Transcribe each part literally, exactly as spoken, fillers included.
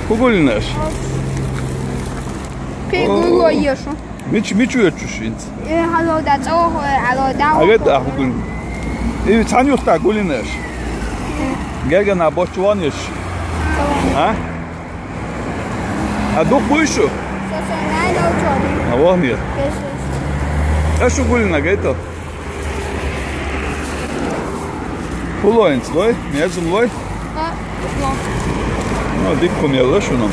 Гугулинаш. Пи гуло ешо. Мич, мич уечушинц. Э, гьало да, цо, э, гьало да. Агет, а, гугулин. И цан юхта гулинаш. Гергана бочван еш. А? А дух буйшу? Со, со, най, най, чо. А вон нет. Еш, еш. Эшу гулина, гето. Пулоинц лой, мерзум лой. А, ло. Ну, диккум ялла шуну.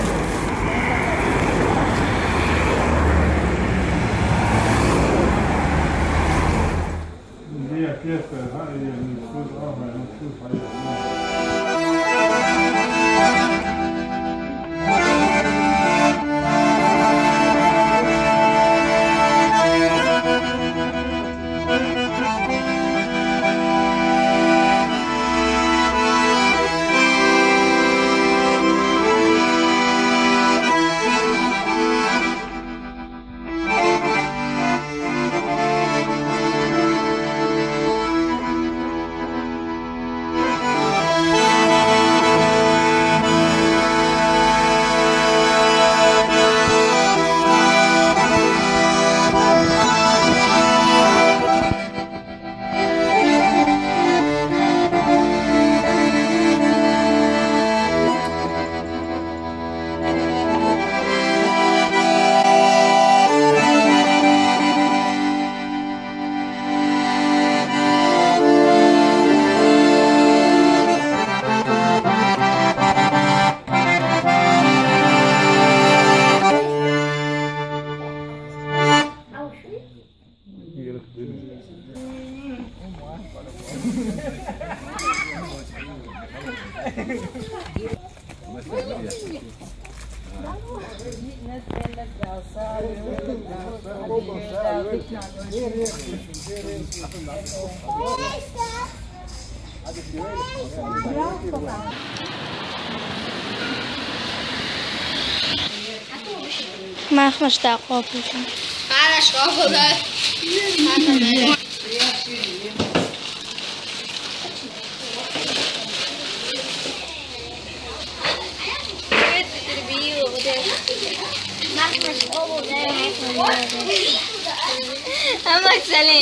Мах мах да къопуш. Ана школа. Ама сале.